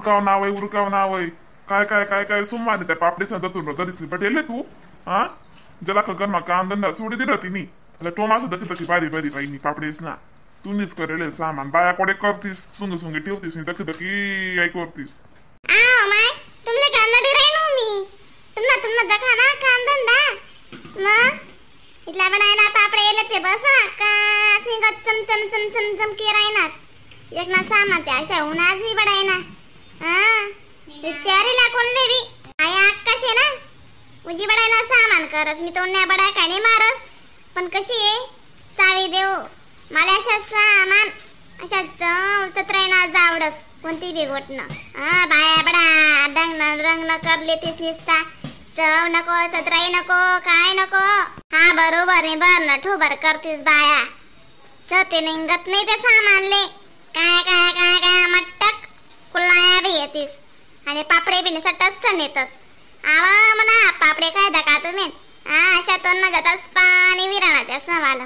उरकाव नाव आहे उरकाव नाव आहे काय काय काय काय सुम्मा त्या पापडे जातून दिसली पटेल तू. हा जला कर मा काम धंदा सोडी दिलं तिनी. टोमा सुद्धा तशी बारी बारी बाई पापडेस ना तुम्हीच करेल सामान बाया कोडे करतीस सुंग सुंगे ठेवतीस दखी दखी ऐक करतीस. आ my तुमले कानडी राहिनो मी तुमना तुमना दखा ना काम धंदा मग इथला बनायला पापडे येले ते बस का सिंग चम चम चम चम चम के राहिनार एक ना सामान ते अशा उन्हात नाही बडायना. हा विचारीला कोण लेवी आया अक्का शे ना उजी बडायना सामान करस मी तोंड बडाय काय नाही मारस पण कशी आहे सावी देव मला अशा सामान अशा चौचत राहिना जावडस कोणती बी गोटनं. हा बाया बडा डंगन रंगन करले तेच निसता चव नको सतराई नको काय नको. हा बरोबर आहे बर न ठोबर करतीस बाया सते निंगत नाही ते सामानले काय काय काय काय मटक कुल्लाया बी येतीस आणि पापडे बी सटच नेतस. आवा म्हणा पापडे काय दका तुम्ही. हा अशा तोंड जाताच पाणी विराणा त्या सवाला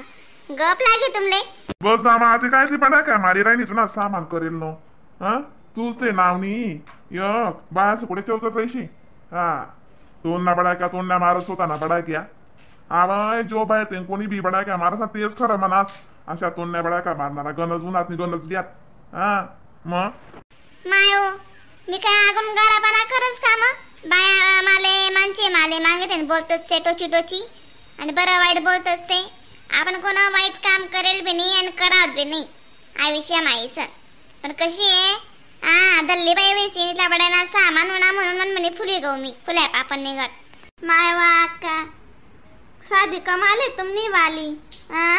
गप लागे तुमले. बस ना आता काय ती पडा काय मारी राहिली तुला सामान करेल नो. हा तूच ते नावनी यक बाया कुठे ठेवतात पैसे. हा तोंड ना बडा का तोंड ना मारस होता ना बडा क्या आवाय जो बाय ते कोणी बी बडा काय मारस तेच खरं मनास अशा तोंड नाही बडा का मारणारा गणज उन्हात गणज घ्यात. हा मग मायो मी काय आगून गाराबाना करस का मग बाया माले मानचे माले मागे बोलतच ते टोची टोची आणि बरं वाईट बोलतच ते. आपण कोणा वाईट काम करेल बी नाही आणि करावं बी नाही आयुष्य माईच. पण कशी आहे हा दल्ली बाई वेसी बडायना सामान होणार म्हणून मन म्हणे फुले गऊ मी फुल्या पापण निघट. मायवा अक्का साधी कमाले तुमनी वाली. हा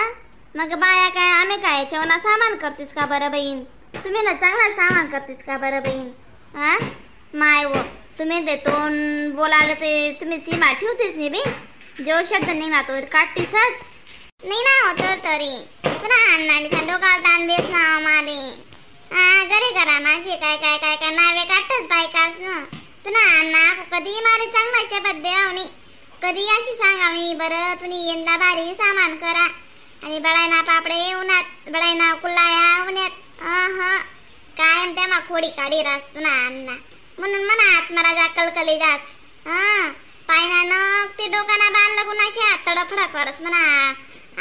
मग बाया काय आम्ही काय चवना सामान करतीस का बरं बहीण तुम्ही ना चांगला सामान करतीस का बरं बहीण. हा माय वो तुम्ही ते तोंड बोलायला ते तुम्ही सीमा ठेवतीस नाही बी जो शब्द निघा तो काढतीसच नाही ना हो तर तरी पुन्हा अण्णाने डोकाला ताण देस ना माले. हा घरी करा माझी काय काय काय काय नावे काढतच बायकास ना तुना अण्णा कधी मारे चांगला शब्द देवावणी कधी अशी सांगावणी बरं तुम्ही यंदा भारी सामान करा आणि बडायना पापडे उन्हात बडायना कुल्लाया उन्हात. अह कायम त्यामा खोडी काढी रास तुना अण्णा म्हणून म्हणा आत्मराजा कलकली जास. हा पायना नग ते डोकाना बाण लागून अशा तडफडा करस म्हणा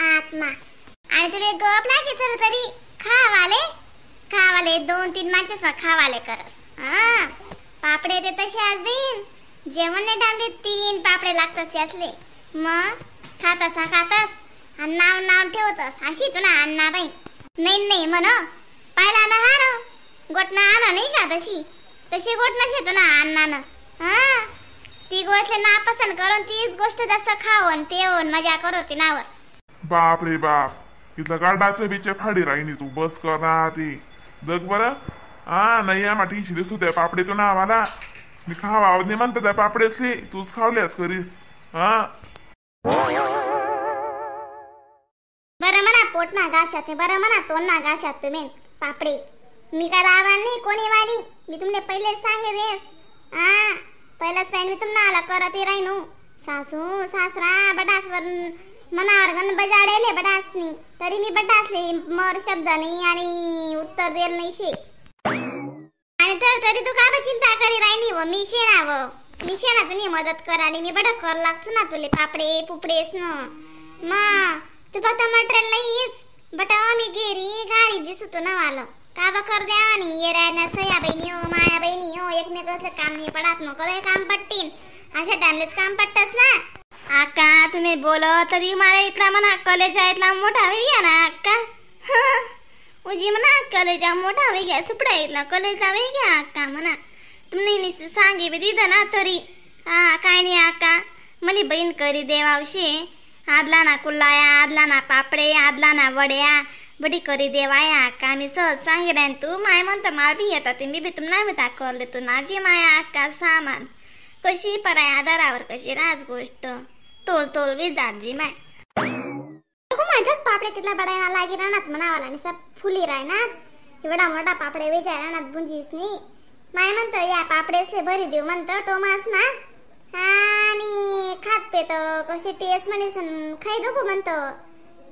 आत्मा. आणि तुला गप लागे तर तरी खावाले खावाले दोन तीन माणसं खावाले करस. हा पापडे ते तसे आज देईन जेवण नाही डांबले 3 पापडे लागतात असले मग खातस खातस आणि नाव नाव ठेवतस अशी तुला अण्णा बाई. नाही नाही म्हण पाहिला ना हा ना गोटना आणा नाही का तशी तशी गोट नशे तुला अण्णानं. हा ती गोष्ट नापसंत करून तीच गोष्ट जास्त खावन पेवन मजा करो ती नावर. बाप रे बाप इथलं गाडाचे बिचे फाडी राहिली तू बस कर ना ती जग बरं. हा नाही या माठी शिरीस होत्या पापडे तो ना आम्हाला मी खावा नाही म्हणतात त्या पापडेसले तूच खावल्यास करीस. हा बरं म्हणा पोट ना गाशात बरं म्हणा तोंड ना गाशात तुम्ही पापडे मी काय रावा नाही कोणी वाली मी तुमने पहिले सांगे देस. हा पहिलाच मी तुम्हाला आला करत राहिनो सासू सासरा बडासवर मनावर गण बजाडेले बडासनी तरी मी बडासले मर शब्द नाही आणि उत्तर देल नाही शे. आणि तर तरी तू का चिंता करी राहिली व मी शे ना व मी शे ना तुम्ही मदत कर आणि मी बडा कर लागतो ना तुले पापडे पुपडेस न मग तू फक्त मटेरियल नाहीस बट मी गेरी गाडी दिसतो ना वाला का बा कर द्या आणि येरायना सया बहिणी हो माया बहिणी हो एकमेकाचं काम नाही पडत मग कधी काम पडतील अशा टाइमलेच काम पडतस ना. अक्का तुम्ही बोल तरी मला इथला म्हणा कलेजा इथला मोठा होई घ्या ना अक्का. उजी म्हणा कलेजा मोठा होई घ्या सुपडा इथला कलेजा होई घ्या अक्का म्हणा तुम्ही निस सांगे बी दिलं ना तरी. हा काय नाही अक्का मनी बहीण करी देवावशे आदला ना कुल्लाया आदला ना पापडे आदला ना वड्या बडी करी देवाया अक्का मी सहज सांगे तू माय म्हणतो मला बी येतात मी बी तुम नाही म्हणता करले तू नाजी माया अक्का सामान कशी पराय आधारावर कशी राज गोष्ट तोल तोल विजाजी माय. माहितात पापडे तिथला बडायला लागी राहणार म्हणावाला आणि सब फुली राहणार एवढा मोठा पापडे वेजाय राहणार बुंजीसनी माय म्हणतो या पापडेसले भरी देऊ म्हणतो टोमास ना आणि खात पेत कशी टेस्ट म्हणे खाई दोघू म्हणतो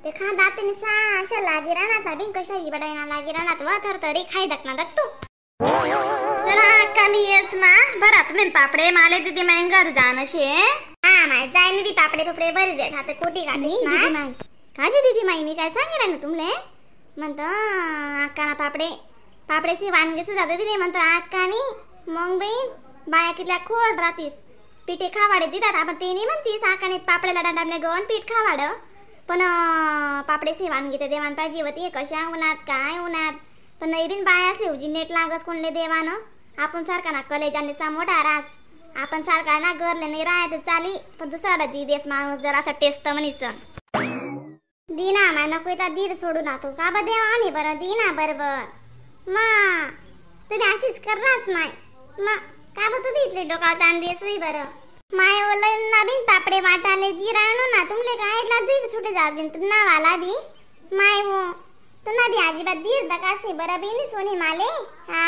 ते खा दाते अशा लागी राहणार बिन कशा बडायना लागी राहणार व तर तरी खाई दक ना दक तू. चला अक्का मी येस मा बरं तुम्ही पापडे माले दीदी माई घर जाणं शे. हा माय जाय मी बी पापडे पुपडे बरे देत आता कोटी काढली दीदी माई काजी दीदी माई मी काय सांगेल ना तुमले म्हणतो अक्काना पापडे पापडे सी वानगी सुद्धा दिले म्हणतो अक्कानी. मग बाई बाया कितल्या खोड राहतीस पिठे खावाडे देतात आपण ते नाही म्हणतीस अक्काने पापड्याला डांडाबले गवन पीठ खावाड पण पापडे सी वानगी तर देवान पाहिजे होती कशा उन्हात काय उन्हात पण नाही बिन बाया सेवजी नेट लागस कोणले देवानं. आपण सारखा ना कलेजाने सा मोठा रास आपण सारखा ना गरले नाही राहत चाली पण दुसऱ्याला दी देस माणूस जर असा टेस्ट म्हणीस दिना माय नको इथला दीर सोडू ना तू का बा देवा बरं दिना बरोबर मा तुम्ही अशीच करणारच माय मा का बा तुम्ही इथले डोका ताण देस बरं माय ओलं नवीन पापडे वाटाले जिराणू ना तुमले काय इथला जीव सुटे जात बिन तुम नावाला बी my वो तुना बी अजिबात दीर दकास नाही बरं बी नाही सोनी माले. हा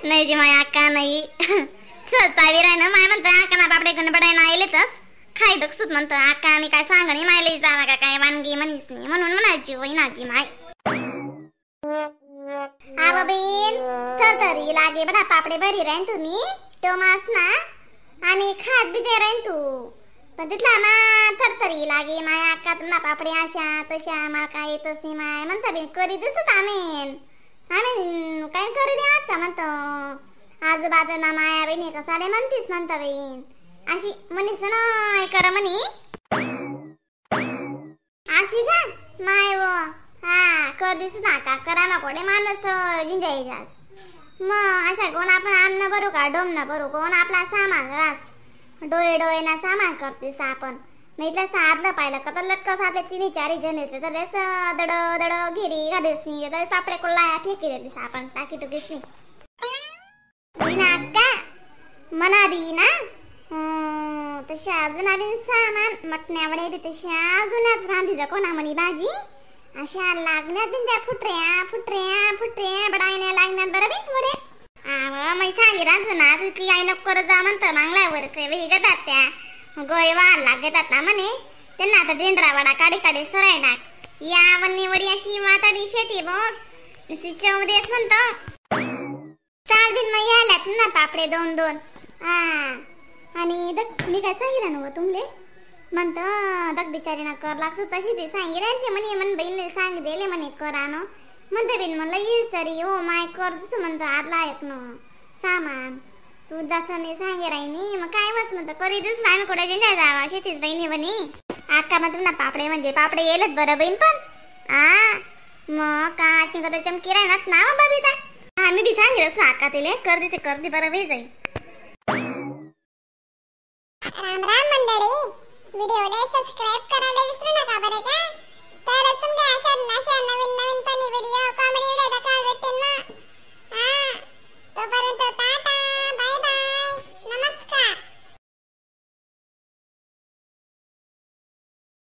नाही जी माय अक्का नाही चावी राय ना माय म्हणतो अक्का ना पापडे गण बडाय ना आले तस खाई दक्षुत म्हणतो अक्का आणि काय सांग नाही मायले जावा का काय वानगी म्हणीस नाही म्हणून म्हणायची वहिनाची माय. आव बीन थरथरी लागे बडा पापडे भरी राहीन तुम्ही तो मास ना आणि खात बी दे राहीन तू पण तिथला मा थरथरी लागे माय अक्का तुला पापडे अशा तशा मला काय येतच नाही माय म्हणता बिन करी दिसत आमेन आम्ही काय करी दे आता म्हणतो आजूबाजूला माया बहिणी कसाले म्हणतीस म्हणता बहीण अशी म्हणीस ना कर म्हणी अशी का माय वो हा कर दिसत ना का करा मा कोडे माणूस जिंजाई जास मग अशा कोण आपण अन्न भरू का डोम न भरू कोण आपला सामान रास डोळे डोळे ना सामान करतेस आपण मग इथलं साधलं पाहिलं का तर लटकस आपले तिन्ही चारी जण येते तर दड दड घेरी घालेस नाही तर पापडे कोल्हा फेकी देतेस आपण टाकी टुकीस नाही ना का मना बी ना तशा अजून बिन सामान मटण्यावडे बी तशा अजून रांधी जा कोणा म्हणी भाजी अशा लागण्यात बिन त्या फुटऱ्या फुटऱ्या फुटऱ्या बडायण्या लागण्यात बरं बिन वडे. आव मी सांगी रांजू ना इतकी आई नको कर जा म्हणतं मागल्या वर्ष वेग जात त्या गोय वार लागतात ना म्हणे त्यांना आता डेंडरा वडा काढी काढी सराय टाक या वन्नी वडी अशी वाताडी शेती बघ चव देस म्हणतो चाल बिन मग यायला ना पापडे दोन दोन. हा आणि दक मी काय सांगितलं ना तुमले म्हणतं दक बिचारी ना कर लागतो तशी ते सांगितलं ते म्हणे म्हण बहीण सांग दिले म्हणे करा न म्हणते बिन म्हणलं येईल तरी हो माय कर दुसरं म्हणतं आदला ऐक न सामान तू जसं नाही सांगे राहिनी मग काय बस म्हणतं करी दुसरं आम्ही कुठे जिंजा जावा शेतीच बहिणी म्हणे आक्का मग तुम्हाला पापडे म्हणजे पापडे येईलच बरं बहीण पण आ मग का चिंका चमकी राहणार ना बबिता. हा मी बी सांगेल असं आक्का तिले कर दे ते कर दे बरं बाई जाईल. राम राम मंडळी, व्हिडिओला सबस्क्राईब करायला विसरू नका बरं का.